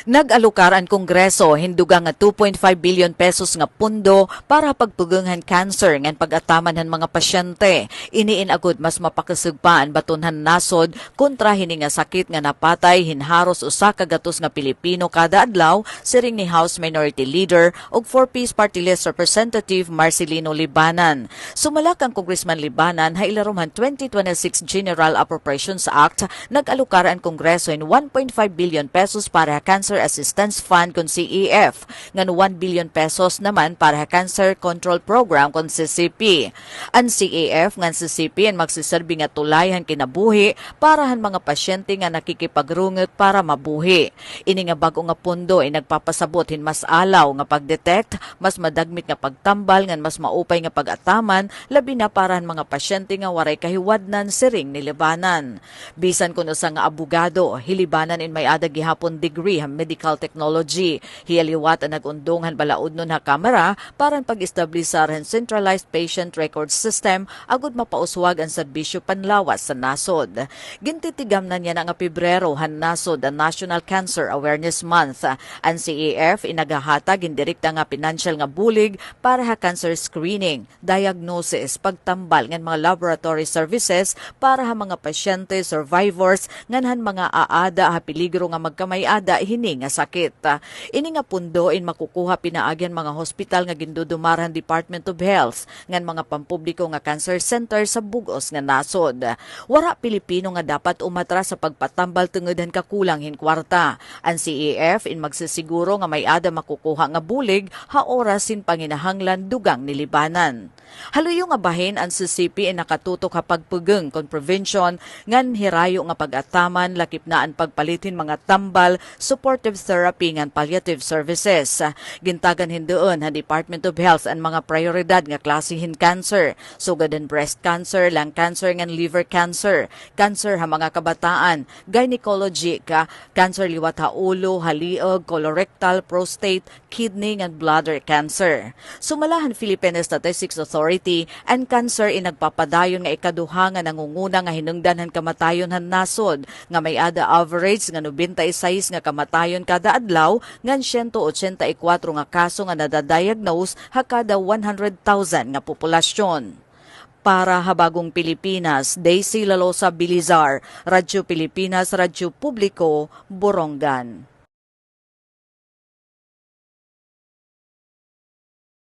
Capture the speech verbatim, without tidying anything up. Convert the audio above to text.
Nag-alokar an Kongreso hin dugang nga two point five billion pesos nga pondo para ha pagpugong han cancer ngan pag-ataman han mga pasyente. Ini in agod mas mapakusog pa an baton han nasod kontra hini nga sakit nga napatay hin haros usa ka gatos nga Pilipino kada adlaw, siring ni House Minority Leader ug four Ps Party List Representative Marcelino Libanan. Sumala kan Congressman Libanan, ha ilarom han twenty twenty-six General Appropriations Act, nag-alokar an Kongreso hin one point five billion pesos para ha Cancer Assistance Fund kon C A F, ngan one billion pesos naman para ha Cancer Control Program kon C C P. An C A F ngan C C P in magsiserbi nga tulay han kinabuhi para han mga pasyente nga nakikipagrungot para mabuhi. Ini nga bag-o nga pondo in nagpapasabot hin mas alaw nga pag-detect, mas madagmit nga pagtambal ngan mas maupay nga pag-ataman, labi na para han mga pasyente nga waray kahiwadnan, siring ni Libanan. Bisan kon usa nga abogado, hi Libanan in may-ada gihapon degree ha medical technology. Hiya liwat an nag-undong han balaudnon ha Kamara para han pag-establisar han centralized patient record system agod mapauswag an serbisyo panlawas sa nasod. Gintitigamnan yana nga Pebrero han nasod an National Cancer Awareness Month. An C A F in naghahatag hin direkta nga pinansyal nga bulig para ha cancer screening, diagnosis, pagtambal ngan mga laboratory services para ha mga pasyente, survivors, ngan han mga aada ha peligro nga magkamay-ada hini nga sakit. Ini nga pondo in makukuha pinaagi han mga hospital nga gindudumar han Department of Health ngan mga pampubliko nga cancer center sa bug-os nga nasod. Wara Pilipino nga dapat umatras sa pagpatambal tungod han kakulang hin kwarta. An C A F in magsisiguro nga may-ada makukuha nga bulig ha oras hin panginahanglan, dugang ni Libanan. Ha luyo nga bahin, an C C P in nakatutok ha pagpugong kon prevention ngan hirayo nga pag-ataman, lakip na an pagpalit hin mga tambal, supportive therapy ngan palliative services. Gintagan hin duon han Department of Health an mga prayoridad nga klase hin cancer, sugad han breast cancer, lung cancer ngan liver cancer, cancer ha mga kabataan, gynecologic, cancer liwat ha ulo, ha liog, colorectal, prostate, kidney ngan bladder cancer. Sumala han Philippine Statistics Authority, an cancer in nagpapadayon nga ikaduha nga nangunguna nga hinungdan han kamatayon han nasod, nga may-ada average nga nobenta y seis nga kamatayon kada adlaw, ngan siyento otsenta y kuwatro nga kaso nga nada-diagnose ha kada one hundred thousand nga populasyon. Para ha Bagong Pilipinas, Daisy Lalosa Bilizar, Radyo Pilipinas, Radyo Publiko, Borongan.